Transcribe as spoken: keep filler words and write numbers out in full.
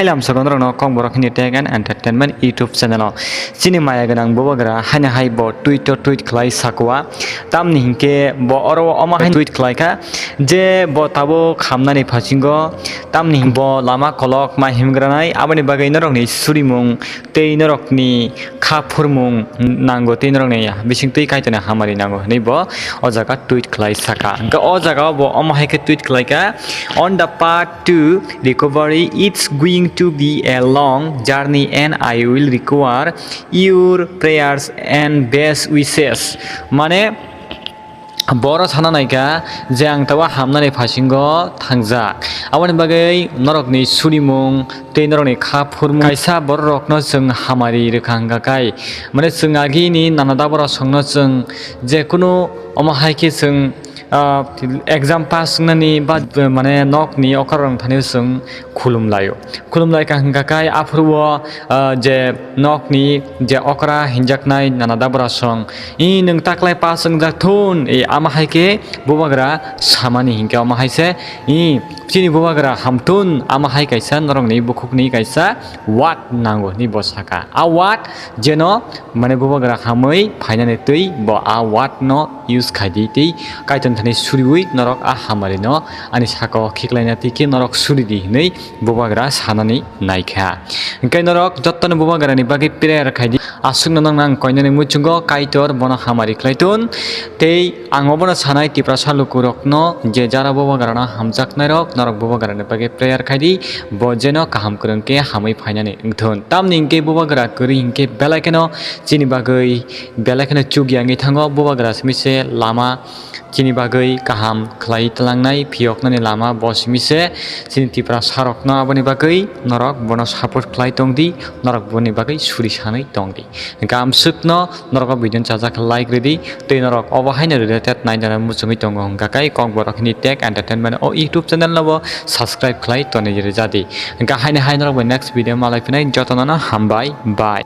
Lamsok norokno Kokborok Hindi Tech and Entertainment YouTube channel o. Chini maya gwnang bubagra haino hai bo tweet o tweet khlai sakwa. Tamni hinkhe bo oro omo hai tweet khlai kha je bo tabuk hamnani phasingo, tamni hin bo lama kolok ma himgranai, aboni bagwi norokni surimung tei norokni kha phurmung nango tei norokni bisingtwi Kaitorni hamari nango hwnwi bo o jaga tweet khlai saka. Hwnkhe o jaga o bo omo hai khe tweet khlai kha, "On the path to recovery, it's going to be a long journey and I will require your prayers and best wishes." Mane, boro sana naikha je ang tabuk hamnani phasingo thangjak. Aboni bagwi norokni surimung tei norokni kha phurmung kaisa bororokno chwng hamari rwkha hwnkha kai. Mane chwng agini nana daborok songno chwng je kunu omo hai khe chwng, ah, exam pass wngnani ba, mane nokni okra rok thani chwng khulum laio. Khulum lai kha hwnkha kai aphuru o, ah, je nokni je okra hinjaknai nana daborok song, "I nwng taklai pass wngjak thun," i ama hai khe bubagra samani hinkhe omo hai se, "I chini bubagra hamtun," ama hai kaisa norokni bukhukni kaisa word nango hwnwi bo saka. A word jeno mane bubagra hamwi phainani twi bo a word no use khai di tei Kaitorni thani suriwi norok a hamari no ani saka o khiklaina twi khe norok suri di hwnwi bubagra sanani naikha. Hwnkhe norok jottoni bubagrani bagwi prayer khai di. Aswkno nokno ang koinani muchungo Kaitor bono hamari khlai tun. Tei ang obono sanai Tiprasa lukurokno je jara bubagrano hamjaknairok norok bubagrani bagwi prayer khai di. Bo jeno kaham kwrwng khe hamwi phainani wngthun. Tamni hinkhe bubagra kwrwi hinkhe belai kheno chini bagwi belai kheno chukya wngwi thango. Bubagra simi se lama chini bagwi kaham khlai tlangnai phiyoknani lama bo simi se chini Tiprasa rokno aboni bagwi norok bono support khlai tong di, norok boni bagwi suri sanwi tong di. Hwnkhe amswkno norok o video no chajak khe like rwdi, tei norok obo haino related nainani muchungwi tongo hwnkha khe Kokborok Hindi Tech Entertainment o YouTube channel no bo subscribe khlai tonwi rwjadi. Hwnkhe haino hai norok bai next video malai phinai jotono no hambai, bye.